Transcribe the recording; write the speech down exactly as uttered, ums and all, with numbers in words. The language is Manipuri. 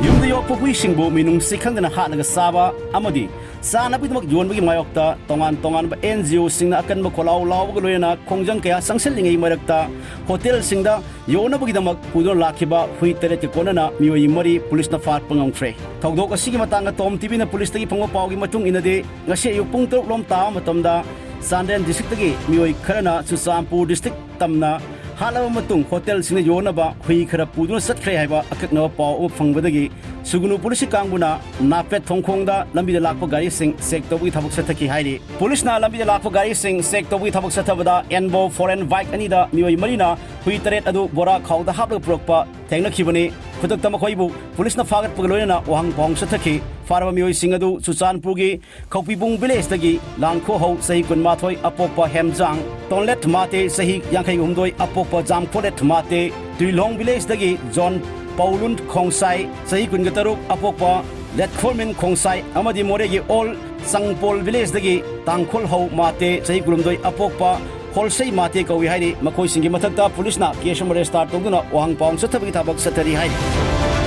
ꯌꯨꯝꯗ ꯌꯣꯛꯄ ꯍꯨꯏꯁꯤꯡꯕꯨ ꯃꯤꯅꯨꯡꯁꯤ ꯈꯪꯗꯅ ꯍꯥꯠꯂꯒ ꯆꯥꯕ ꯑꯃꯗꯤ ꯆꯥꯅꯕꯒꯤꯗꯃꯛ ꯌꯣꯟꯕꯒꯤ ꯃꯥꯌꯣꯛꯇ ꯇꯣꯉꯥꯟ ꯇꯣꯉꯥꯟꯕ NGO ꯁꯤꯡꯅ ꯑꯀꯟꯕ ꯈꯣꯜꯂꯥꯎ ꯂꯥꯎꯕꯒ ꯂꯣꯏꯅꯅ ꯈꯣꯡꯖꯪ ꯀꯌꯥ ꯆꯪꯁꯤꯜꯂꯤꯉꯩ ꯃꯔꯛꯇ ꯍꯣꯇꯦꯜꯁꯤꯡꯗ ꯌꯣꯟꯅꯕꯒꯤꯗꯃꯛ ꯄꯨꯗꯨꯅ ꯂꯥꯛꯈꯤꯕ ꯍꯨꯏ ꯇꯔꯦꯠꯀꯤ ꯀꯣꯟꯅꯅ ꯃꯤꯑꯣꯏ ꯃꯔꯤ ꯄꯨꯂꯤꯁꯅ ꯐꯥꯠꯄ ꯉꯝꯈ꯭ꯔꯦ꯫ ꯊꯧꯗꯣꯛ ꯑꯁꯤꯒꯤ ꯃꯇꯥꯡꯗ ꯇꯣꯝ TVꯅ ꯄꯨꯂꯤꯁꯇꯒꯤ ꯐꯪꯕ ꯄꯥꯎꯒꯤ ꯃꯇꯨꯡ ꯏꯟꯅꯗꯤ, ꯉꯁꯤ ꯑꯌꯨꯛ ꯄꯨꯡ ꯇꯔꯨꯛ ꯂꯣꯝ ꯇꯥꯕ ꯃꯇꯝꯗ ꯆꯥꯟꯗꯦꯜ districtꯇꯒꯤ ꯃꯤꯑꯣꯏ ꯈꯔꯅ ꯆꯨꯔꯆꯥꯟꯄꯨꯔ district ꯇꯝꯅ ꯍꯥꯠꯂꯕ ꯃꯇꯨꯡ ꯍꯣꯇꯦꯜꯁꯤꯡꯗ ꯌꯣꯟꯅꯕ ꯍꯨꯏ ꯈꯔ ꯄꯨꯗꯨꯅ ꯆꯠꯈ꯭ꯔꯦ ꯍꯥꯏꯕ ꯑꯀꯛꯅꯕ ꯄꯥꯎ ꯑꯃ ꯐꯪꯕꯗꯒꯤ ꯁꯨꯒꯅꯨ ꯄꯨꯂꯤꯁꯀꯤ ꯀꯥꯡꯕꯨꯅ ꯅꯥꯄꯦꯠ ꯊꯣꯡꯈꯣꯡꯗ ꯂꯝꯕꯤꯗ ꯂꯥꯛꯄ ꯒꯥꯔꯤꯁꯤꯡ check ꯇꯧꯕꯒꯤ ꯊꯕꯛ ꯆꯠꯊꯈꯤ ꯍꯥꯏꯔꯤ꯫ ꯄꯨꯂꯤꯁꯅ ꯂꯝꯕꯤꯗ ꯂꯥꯛꯄ ꯒꯥꯔꯤꯁꯤꯡ check ꯇꯧꯕꯒꯤ ꯊꯕꯛ ꯆꯠꯊꯕꯗ Envo foreign bike ꯑꯅꯤꯗ ꯃꯤꯑꯣꯏ ꯃꯔꯤꯅ ꯍꯨꯏ ꯇꯔꯦꯠ ꯑꯗꯨ ꯕꯣꯔꯥ ꯈꯥꯎꯗ ꯍꯥꯞꯂꯒ ꯄꯨꯔꯛꯄ ꯊꯦꯡꯅꯈꯤꯕꯅꯤ꯫ ꯈꯨꯗꯛꯇ ꯃꯈꯣꯏꯕꯨ ꯄꯨꯂꯤꯁꯅ ꯐꯥꯒꯠꯄꯒ ꯂꯣꯏꯅꯅ ꯋꯥꯍꯪ ꯄꯥꯎꯍꯪ ꯆꯠꯊꯈꯤ꯫ ꯐꯥꯔꯕ ꯃꯤꯑꯣꯏꯁꯤꯡ ꯑꯗꯨ ꯆꯨꯔꯆꯥꯟꯄꯨꯔꯒꯤ ꯈꯧꯄꯤꯕꯨꯡ villageꯗꯒꯤ ꯂꯥꯟꯈꯣꯍꯧ ꯆꯍꯤ ꯀꯨꯟꯃꯥꯊꯣꯏ ꯑꯄꯣꯛꯄ ꯍꯦꯝꯖꯥꯡ, ꯇꯣꯟꯂꯦꯠ ꯃꯥꯇꯦ ꯆꯍꯤ ꯌꯥꯡꯈꯩ ꯍꯨꯝꯗꯣꯏ ꯑꯄꯣꯛꯄ ꯖꯥꯝꯈꯣꯂꯦꯠ ꯃꯥꯇꯦ, ꯇꯨꯏꯂꯣꯡ villageꯗꯒꯤ ꯖꯣꯟ ꯄꯧꯂꯨꯟ ꯈꯣꯡꯁꯥꯏ ꯆꯍꯤ ꯀꯨꯟꯒ ꯇꯔꯨꯛ ꯑꯄꯣꯛꯄ ꯂꯦꯠꯈꯣꯔꯃꯤꯟ ꯈꯣꯡꯁꯥꯏ ꯑꯃꯗꯤ ꯃꯣꯔꯦꯒꯤ ꯑꯣꯜ ꯆꯪꯄꯣꯜ villageꯗꯒꯤ ꯇꯥꯡꯈꯣꯜꯍꯧ ꯃꯥꯇꯦ ꯆꯍꯤ ꯀꯨꯟꯍꯨꯝꯗꯣꯏ ꯑꯄꯣꯛꯄ ꯍꯣꯜꯁꯩ ꯃꯥꯇꯦ ꯀꯧꯏ ꯍꯥꯏꯔꯤ꯫ ꯃꯈꯣꯏꯁꯤꯡꯒꯤ ꯃꯊꯛꯇ ꯄꯨꯂꯤꯁꯅ case ꯑꯃ register ꯇꯧꯗꯨꯅ ꯋꯥꯍꯪ ꯄꯥꯎꯍꯪ ꯆꯠꯊꯕꯒꯤ ꯊꯕꯛ ꯆꯠꯊꯔꯤ ꯍꯥꯏꯔꯤ꯫